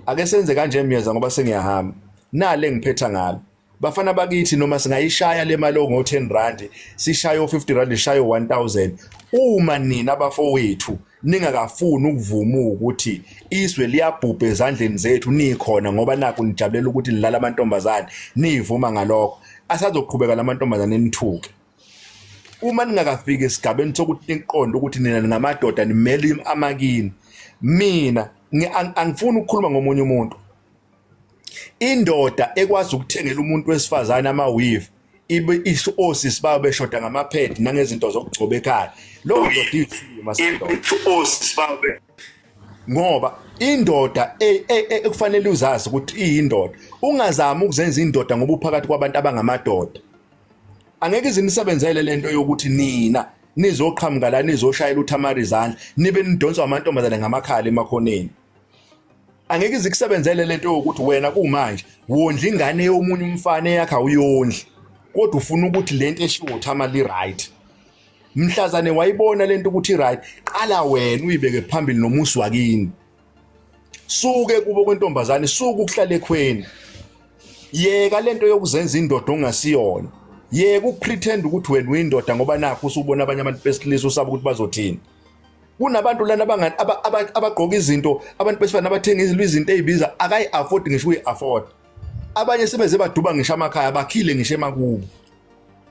Ake senze kanje Myeza, ngoba sengiyahamba. Nale ngiphetha ngalo. Bafana bakithi, noma singayishaya le mali ngo 10 rand, sishaye 50 rand, sishaye 1000. Uma nina abafowethu ningakafuni ukuvuma ukuthi izwe liyabhubha ezandleni zethu, nikhona ngoba nakho nijabulela ukuthi nilala amantombazane, nivuma ngalokho, asazoqhubeka lamantombazane nithuke. Uma ningakafiki esigabeni sokuthi niqonde ukuthi nina ningamadoda, nimele amakini. Mina angifuni ukukhuluma ngomunye umuntu. Indoda ekwazi ukuthengela umuntu wesifazane ama-weave, ibe osisi bayo beshoda ngamaphedi nangezinto zokugcoba ekhaya, lowo ndoda iyisilima sendoda. Ngoba indoda ekufanele uzazi ukuthi iyindoda, ungazami ukuzenza indoda ngoba uphakathi kwabantu abangamadoda. Angeke izinisebenzele lento yokuthi nina nizoqhamuka la nizoshayela uThamara izandla, nibe nidonswa amantombazane ngamakhala emakhoneni. Angeke izikusebenzele lento yokuthi wena kumanje wondla ingane yomunye umfana eyakhe awuyondli, kodwa ufuna ukuthi lento eshiwo uThamara li right. Mhlazane wayibona lento ukuthi right, qala wena uyibeke phambili nomusi wakini. Suke kubo kwentombazane, suke ukuhlala ekhweni. Yeka lento yokuzenza indoda ongasiyona. Yeka ukupretend ukuthi wena uyindoda ngoba nakho usubona abanye abantu besilisa usaba ukuthi bazothini. Kunabantu lana abagqoka izinto, abantu besifana abathenga izinto ezibiza akayi afford ngisho uyi afford. Abanye sebeze baduba ngisho amakhaya, bakhile ngisho emakubo,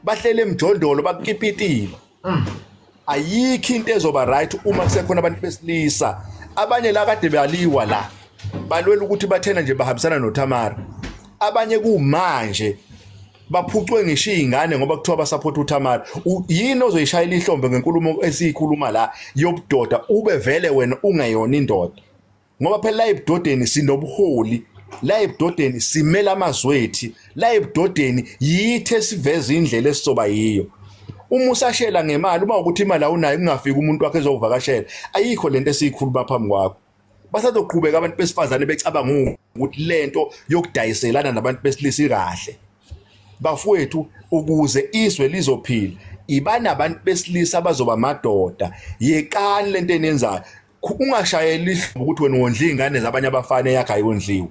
bahlele emjondolo, bakipitile. Ayikho into ezoba right uma kusekhona abantu besilisa. Abanye la kade baliwa la balwela ukuthi bathena nje bahambisana noThamara. Abanye kumanje baphucwe ngisho izingane ngoba kuthiwa basupport uThamara. Yini ozoyishayela ihlombe ngenkulumo esiyikhuluma la yobudoda, ube vele wena ungeyona indoda? Ngoba phela la ebudodeni sinobuholi, la ebudodeni simela amazwethi, la ebudodeni yithe esiveza indlela esizoba yiyo. Uma usashela ngemali, uma ukuthi imali awunayo, kungafiki umuntu wakhe ezokuvakashela, ayikho lento esiyikhuluma phambi kwakho. Basazoqhubeka abantu besifazane becabanga ukuthi lento yokudayiselana nabantu besilisa ikahle. Bafowethu, ukuze izwe lizophila, ibana abantu besilisa abazoba amadoda. Yekani lento eniyenzayo. Ungashayeli ihlombe ukuthi wena wondla izingane zabanye abafana eyakho ayondliwe.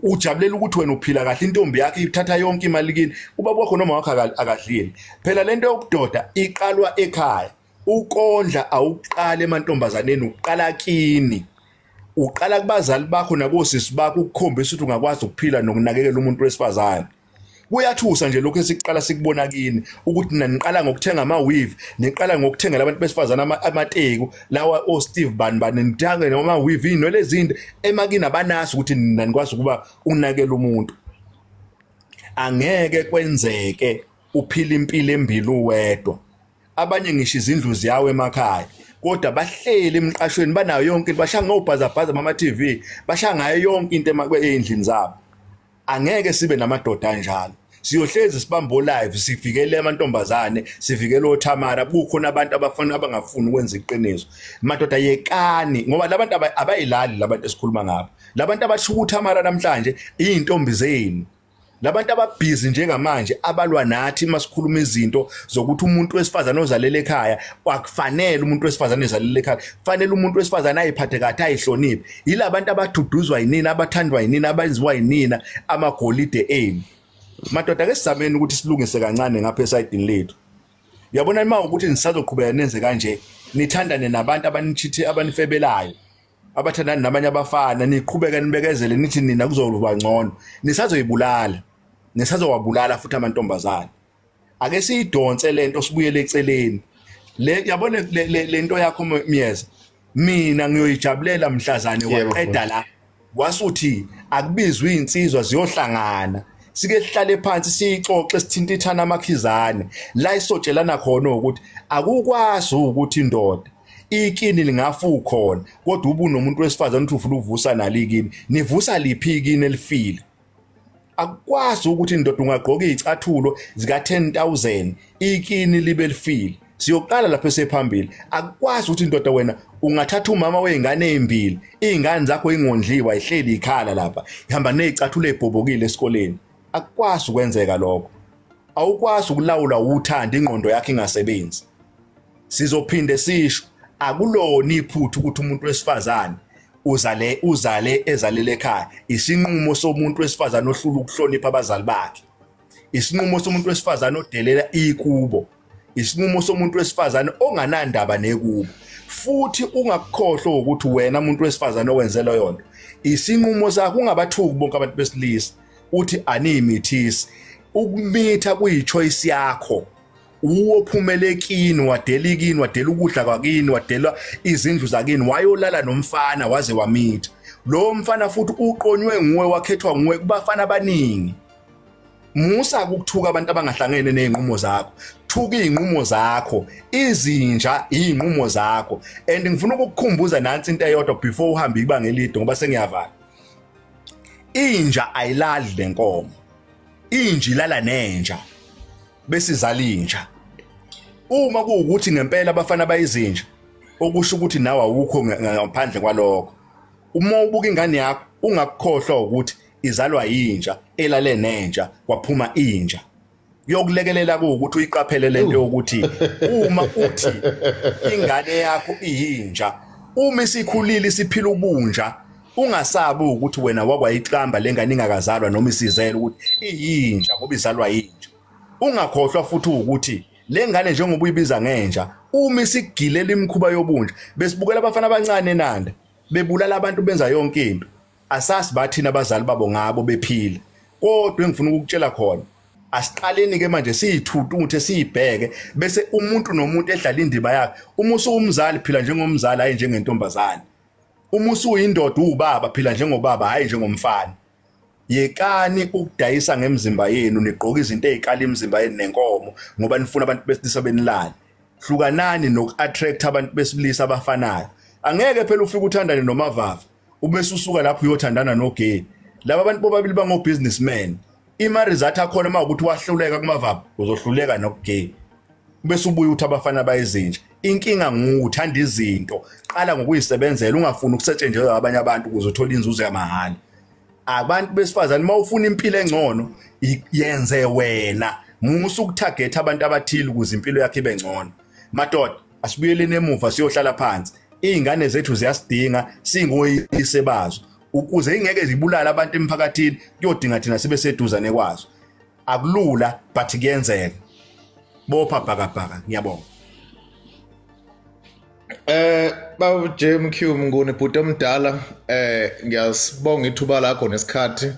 Ujabulela ukuthi wena uphila kahle, intombi yakho ithatha yonke imali kini, ubaba wakho noma wakho akadlile. Phela lento yokudoda iqalwa ekhaya. Ukondla awuqala emantombazaneni, uqala kini, uqala kubazali bakho nakosisi bakho, ukukhombisa ukuthi ungakwazi ukuphila nokunakekela umuntu wesifazane. Kuyathusa nje lokho esiqala sikubona kini, ukuthi naniqala ngokuthenga ama-weave, niqala ngokuthengela abantu besifazane amateku lawa o-Steve bani bani, nithange noma weave, iy'nwele ezinde emakini abanazi ukuthi nina nikwazi ukuba unakele umuntu. Angeke kwenzeke uphile impilo embili uwedwa. Abanye ngisho izindlu ziyawo emakhaya, kodwa bahleli emqashweni, banayo yonke into, bashaya ngobhazabhaza bama-TV, bashaya ngayo yonke into ey'ndlini zabo. Angeke sibe namadoda anjalo. Siyohlezi sibambe live, sivikele amantombazane, sivikele oThamara. Kukhona abantu abafana abangafuni ukwenza iqiniso. Madoda, yekani, ngoba labantu abayilali, labantu esikhuluma ngabo, labantu abashuka uThamara namhlanje izintombi zenu, labantu ababhizi njengamanje abalwa nathi masikhuluma izinto zokuthi umuntu wesifazane ozalela ekhaya, akufanele umuntu wesifazane ezalela ekhaya, kufanele umuntu wesifazane ayiphathe kahle, ayihloniphe, yilabantu abaduduzwa yinina, abathandwa yinina, abenziwa yinina amagolide enu. Madoda, ke sizameni ukuthi silungise kancane ngapha esayidini lethu. Uyabona, uma ukuthi nisazoqhubeka nenze kanje, nithandane nabantu abanichithe, abanifebelayo, abathandana nabanye abafana, niqhubeke nibekezele, nithi nina kuzoba ngcono, nisazoyibulala, nisazowabulala futhi amantombazane. Ake siyidonse lento, sibuyele eceleni. Le yabona lento yakho Myeza, mina ngiyoyijabulela mhlazane waqeda la wasuthi akubizwe izinsizwa ziyohlangana, sike sihlale phansi, siyixoxe, sithintithana amakhizane la isotshelana khona ukuthi akukwazi ukuthi indoda ikini lingafa ukhona, kodwa ubu nomuntu wesifazane uthi ufuna uvusa nalo ikini. Nivusa liphi ikini elifile? Akukwazi ukuthi indoda ungagqoka izicathulo zika 10,000, ikini libe lifile. Siyoqala lapho esephambili. Akukwazi ukuthi indoda wena ungathatha umama wezingane ezimbili, izingane zakho ingondliwa, ihleli ikhala lapha, ihamba nezicathulo ezibhobokile esikoleni. Akukwazi ukwenzeka lokho. Awukwazi ukulawula uthanda ingqondo yakho ingasebenzi. Sizophinde sisho, akulona iphutha ukuthi umuntu wesifazane uzale ezalele ekhaya. Isinqumo somuntu wesifazane ohlula ukuhlonipha abazali bakhe, isinqumo somuntu wesifazane odelela ikubo, isinqumo somuntu wesifazane onganandaba nekubo. Futhi ungakukhohlwa ukuthi wena umuntu wesifazane owenze leyo nto, isinqumo sakho ungabathuki bonke abantu besilisa uthi animithisi. Ukumitha kuyi-choice yakho. Uwophumele kini, wadela kini, wadela ukudla kwakini, wadela izindlu zakini, wayolala nomfana waze wamitha. Lo mfana futhi uqonywe nguwe, wakhethwa nguwe kubafana abaningi. Musa ukuthuka abantu abangahlangene nezinqumo zakho. Thuka izinqumo zakho, izinja izinqumo zakho. And ngifuna ukukukhumbuza nansi into eyodwa before uhambe ibanga elide ngoba sengiyavala. Inja ayilali lenkomo, inja ilala nenja bese izala inja. Uma kuwukuthi ngempela abafana bayizinja, okusho ukuthi nawe awukho ngaphandle kwalokho. Uma ubuka ingane yakho ungakukhohlwa ukuthi izalwa yinja elale nenja kwaphuma inja. Kuyokulekelela ukuthi uyiqaphele lento yokuthi uma uthi ingane yakho iyinja, uma isikhulile isiphila ubunja, ungasabi ukuthi wena wakwayiqamba lengane ingakazalwa noma isizele ukuthi iyinja ngoba izalwa yinja. Ungakhohlwa futhi ukuthi lengane njengoba uyibiza ngenja, uma isigilela imikhuba yobunja, besibukela abafana abancane eNanda bebulala abantu benza yonke into. Asasi bathina abazali babo ngabo bephila. Kodwa engifuna ukukutshela khona, asiqaleni ke manje siyithuthuthe siyibheke bese umuntu nomuntu edlala indima yakhe. Uma usuwumzali phila njengomzali, hayi njengentombazane. Uma usuyindoda uwubaba phila njengobaba, hayi njengomfana. Yekani ukudayisa ngemizimba yenu, nigqoka izinto ezikala imizimba yenu nenkomo ngoba nifuna abantu besilisa benilale. Hlukanani noku-attract abantu besilisa abafanayo. Angeke phela ufike uthandane noMavava ubese usuka lapho uyothandana nogay. Laba abantu bobabili bango-businessmen. Ima-result akhona uma ukuthi wahluleka kuMavava uzohluleka nokugay, bese ubuye uthi abafana bayizinja. Inkinga nguthanda izinto, qala ngokuyisebenzela, ungafuni ukusetshenzelwa abanye abantu ukuze uthole inzuzo yamahhala. Abantu besifazane uma ufuna impilo engcono yenze wena, musa ukutarget abantu abathile ukuze impilo yakhe ibe ngcono. Madoda, asibuyeleni emuva siyohlala phansi. Izingane zethu ziyasidinga, singoyise bazo. Ukuze ingeke zibulale abantu emphakathini kuyodinga thina sibe seduzane kwazo. Akulula but kuyenzeka. Bopha bhakabhaka, ngiyabonga. Baba JMQ Mnguni, bhuti omdala, ngiyasibonga ithuba lakho nesikhathi.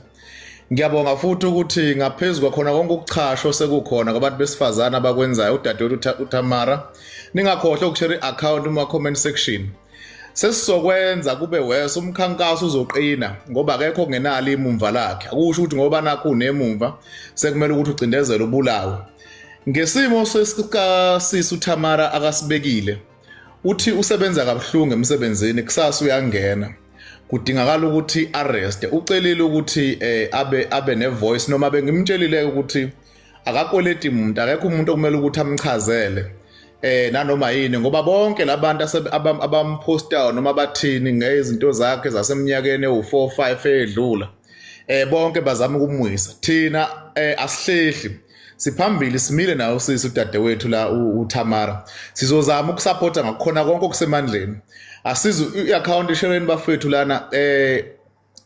Ngiyabonga futhi ukuthi ngaphezulu kwakhona konke ukuchasho sekukhona kwabantu besifazana abakwenzayo, udadewethu uTamara, ningakhohlwa ukushare i-account kuma comment section. Sesizokwenza kube worse, umkhankaso uzoqina ngoba akekho ongenalo imumva lakhe. Akusho ukuthi ngoba nakho unemumva sekumele ukuthi ucindezele ubulawe. Ngesimo sesika uTamara akasibekile, uthi usebenza kabuhlungu emsebenzini, kusasa uyangena, kudingakala ukuthi arrest. Ucelile ukuthi abe ne voice, noma bengimtshelile ukuthi akakweleti umuntu, akekho umuntu okumele ukuthi amchazele nanoma yini, ngoba bonke labantu abampostayo noma bathini ngezinto zakhe zaseminyakeni ewu4 5 edlula, bonke bazama ukumwisa. Thina asihlehli, siphambili, simile nayo sisi udadewethu la uTamara. Sizozama ukusupporta ngakhona konke okusemandleni. Asizu i-account ishereni bafethu lana,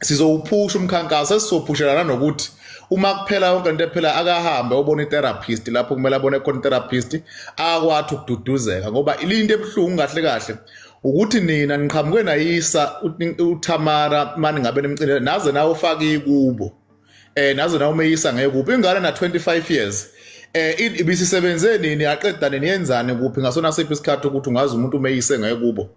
sizowuphusha umkhankaso, sizophushela nokuthi uma kuphela yonke into ephela akahambe obona i-therapist lapho kumele abone khona i-therapist akwathi ukududuzeka, ngoba into ebuhlungu kahle kahle ukuthi nina niqhamuke nayisa uTamara mani ngabe nimcinele naze nawe ufake ikubo, naze nawe umeyisa ngekuphi ingane na 25 years, ibisisebenze nini, yaqeda nini, yenzani kuphi ngasona siphi isikhathi ukuthi ungazi umuntu umeyise ngekubo.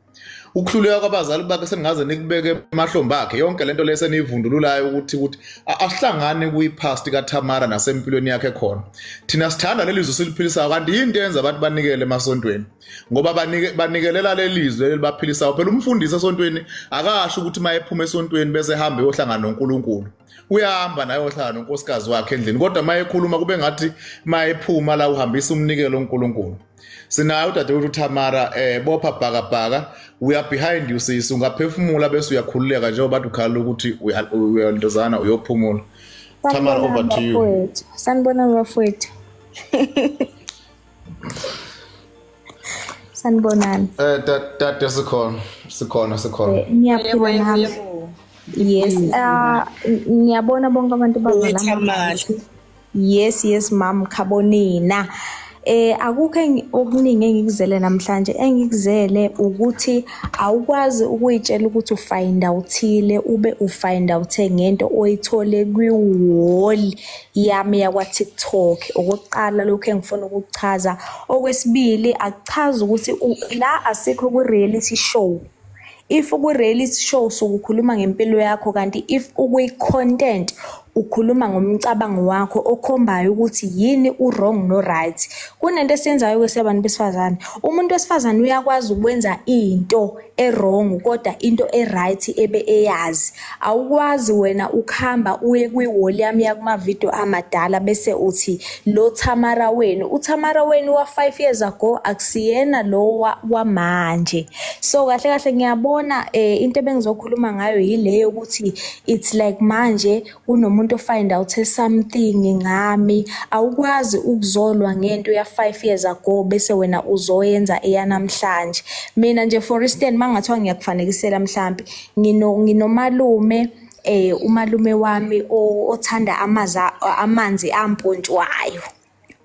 Ukuhluleka kwabazali bakhe seningaze nikubeke emahlombe akhe, yonke lento le seniyivundululayo ukuthi asihlangane kuyipast kaTamara nasempilweni yakhe khona. Thina sithanda leli zwi siliphilisayo, kanti yinto eyenza abantu banikele emasontweni, ngoba banikelela leli zwi elibaphilisayo. Phela umfundisi esontweni akasho ukuthi mayephuma esontweni bese ehamba eyohlangana noNkulunkulu, uyahamba naye ohlala nonkosikazi wakhe endlini, kodwa mayekhuluma kube ngathi mayephuma la uhambisa umnikelo uNkulunkulu. Sinayo udadewethu uTamara, bopha bhakabhaka, we are behind you sisi, ungaphefumula bese uyakhululeka njengoba ukhala ukuthi uyantozana uyophumula. Tamara, over to you. Sanibona bafowethu. Sanibonani. Dade sikhona, sikhona sikhona. Ngiyaphila nami. Yes, ngiyabona bonke abantu bavala. Yes, yes mam khabonina. Akukho okuningi engikuzele namhlanje. Engikuzele ukuthi awukwazi ukuyitshela ukuthi ufind outhile ube ufind out ngento oyithole kwi-wall yami yakwa TikTok. Okokuqala lokho engifuna ukuchaza. Okwesibili, akuchazi ukuthi la asikho kwi-reality show. If ukwi-reality show sukukhuluma ngempilo yakho, kanti if ukwi-content ukhuluma ngomcabango wakho okhombayo ukuthi yini u-wrong no-right. Kunento esiyenzayo ke siyabantu besifazane. Umuntu wesifazane uyakwazi ukwenza into e-wrong kodwa into e-right ebe eyazi. Awukwazi wena ukuhamba uye kwi-wall yami yakuma-video amadala bese uthi lo Thamara wenu, uThamara wenu wa 5 years ago akusiyena lo wamanje. So kahle kahle ngiyabona into ebengizokhuluma ngayo yileyo ukuthi it's like manje kunomuntu find out something ngami. Awukwazi ukuzolwa ngento ya 5 years ago bese wena uzoyenza eyanamhlanje. Mina nje for instance mangathiwa ngiyakufanekisela mhlambi nginomalume, umalume wami othanda amanzi ampontshwayo,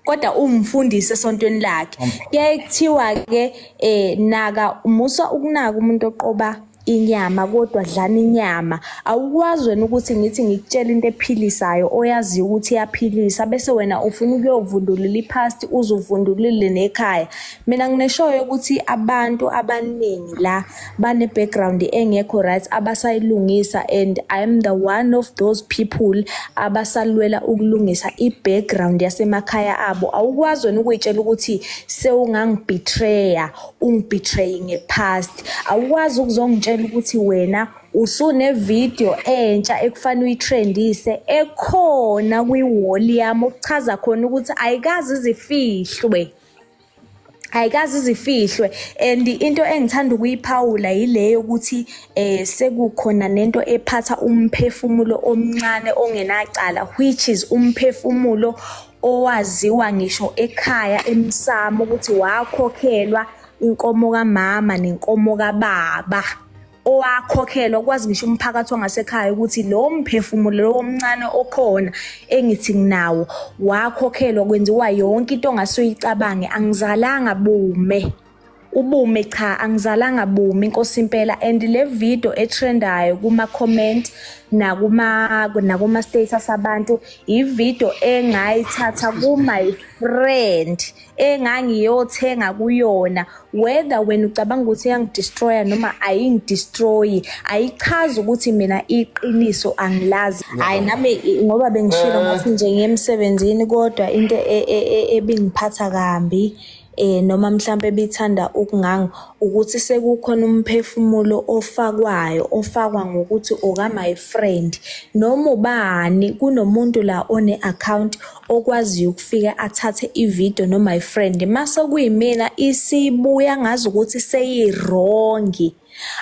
kodwa umfundisi esontweni lakhe. Kuyaye kuthiwa ke naka umusa ukunaka umuntu oqoba inyama kodwa dlana inyama. Awukwazi wena ukuthi ngithi ngikutshela into ephilisayo oyaziyo ukuthi iyaphilisa bese wena ufuna ukuyovundulula ipast uzuvundulile nekhaya. Mina ngineshoyo ukuthi abantu abaningi la bane background engekho right abasayilungisa, and I am the one of those people abasalwela ukulungisa i-background yasemakhaya abo. Awukwazi wena ukuyitshela ukuthi sewungangibetreya, ungibetray ngepast. Awukwazi ukuzongitshela ukuthi wena usune video entsha ekufanele uyitrendise ekhona kwi-wall yami, okuchaza khona ukuthi ayikazi izifihlwe. Ayikazi izifihlwe. And into engithanda ukuyiphawula yileyo ukuthi sekukhona nento ephatha umphefumulo omncane ongenacala, which is umphefumulo owaziwa ngisho ekhaya emsamo ukuthi wakhokhelwa inkomo kamama nenkomo kababa, owakhokhelwa kwazi ngisho umphakathi wangasekhaya ukuthi lo mphefumulo lo omncane okhona engithi nginawo wakhokhelwa, kwenziwa yonke into ongasuyicabange. Angizalanga bume ubume, cha, angizalanga bume inkosi impela. And le video etrendayo kuma comment nakuma status abantu, i-video engayithatha ku my friend engangiyothenga kuyona. Whether wena ucabanga ukuthi iyangidestroya noma ayingidestroyi, ayichazi ukuthi mina iqiniso angilazi. Hayi nami ngoba bengishilo ngathi nje ngiyemsebenzini, kodwa into ebingiphatha kambi noma mhlambe ebithanda ukungangi ukuthi sekukhona umphefumulo ofakwayo, ofakwa ngokuthi oka my friend noma ubani. Kunomuntu la one account okwaziyo ukufika athathe ivideo no my friend, mase kuyimina isibuya ngazi ukuthi seyiwrong.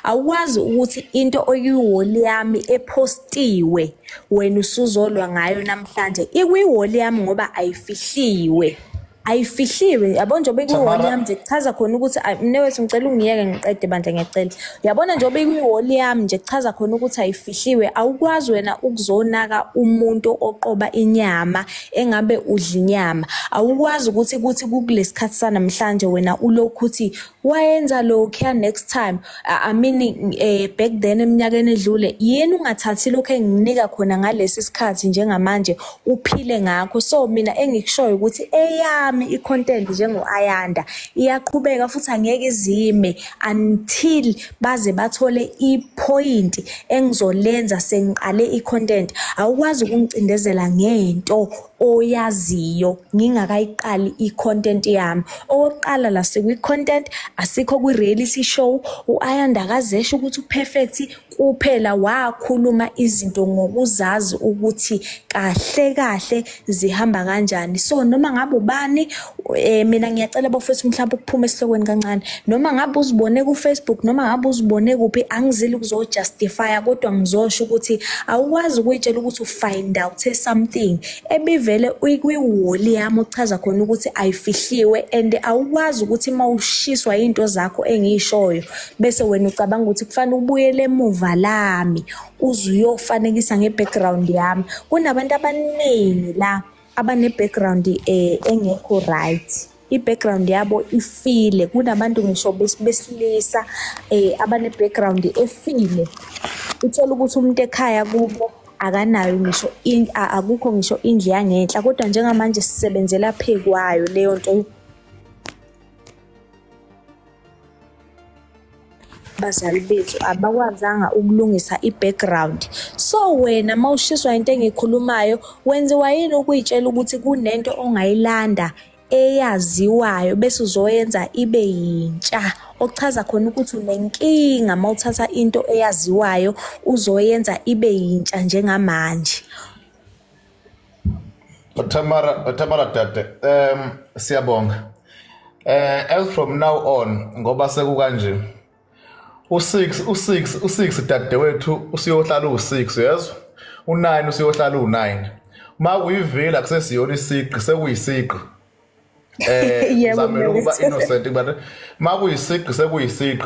Awukwazi ukuthi into oyiwall yami epostiwe wena usuzolwa ngayo namhlanje. Ikwiwall yami ngoba ayifihliwe, ayifihliwe. Yabona njengoba ikwiwall yami nje kuchaza khona ukuthi mnewethu ngicela ungiyeke ngiqede bandla, ngiyacela. Yabona njengoba ikwiwall yami nje kuchaza khona ukuthi ayifihliwe. Awukwazi wena ukuzonaka umuntu oqoba inyama engabe udla inyama. Awukwazi ukuthi kuthi kukulesikhathi sanamhlanje wena ulokhu uthi wayenza lokhu next time. I mean back then eminyakeni edlule yini ungathathi lokho enginika khona ngalesi sikhathi njengamanje uphile ngakho. So mina engikushoyo ukuthi eyami i-content njengo-Ayanda iyaqhubeka futhi angeke izime until baze bathole i-point engizolenza sengiqale i-content. Awukwazi ukungicindezela ngento oyaziyo ngingakayiqali i-content yami. Okokuqala la sikwi-content, asikho kwi-reality show. U-Ayanda akazesho ukuthi uperfect Kuphela wakhuluma izinto ngokuzazi ukuthi kahle kahle zihamba kanjani. So noma ngabe ubani, mina ngiyacela bafethu mhlawumbe ukuphuma esihlokweni kancane, noma ngabe uzibone ku-Facebook, noma ngabe uzibone kuphi, angizili ukuzojustifya, kodwa ngizosho ukuthi awukwazi ukuyitshela ukuthi ufind out something ebivele kwiwoli yami, okuchaza khona ukuthi ayifihliwe. And awukwazi ukuthi uma ushiswa into zakho engiyishoyo bese wena ucabanga ukuthi kufanele ubuyele emuva lami uze uyofanekisa nge-background yami. Kunabantu abaningi la abane-background engekho right, i-background yabo ifile. Kunabantu ngisho besilisa abane-background efile, uthola ukuthi umuntu ekhaya kubo akanayo ngisho akukho ngisho indlu yangenhla, kodwa njengamanje sisebenzela phekwayo leyo nto. Abazali bethu abakwazanga ukulungisa i-background. So wena mawushiswa into engikhulumayo, wenziwa yini ukuyitshela ukuthi kunento ongayilanda eyaziwayo bese uzoyenza ibe yintsha, okuchaza khona ukuthi unenkinga mawuthatha into eyaziwayo uzoyenza ibe yintsha njengamanje. Tamara dade, siyabonga. As from now on, ngoba sekukanje, u6 dadewethu usiyohlala u6, yezwa? U9 usiyohlala u9. Ma kuyivila kusesiyona isiqi, sekuyisiqi. Uzamela ukuba innocent, but ma kuyisiqi sekuyisiqi.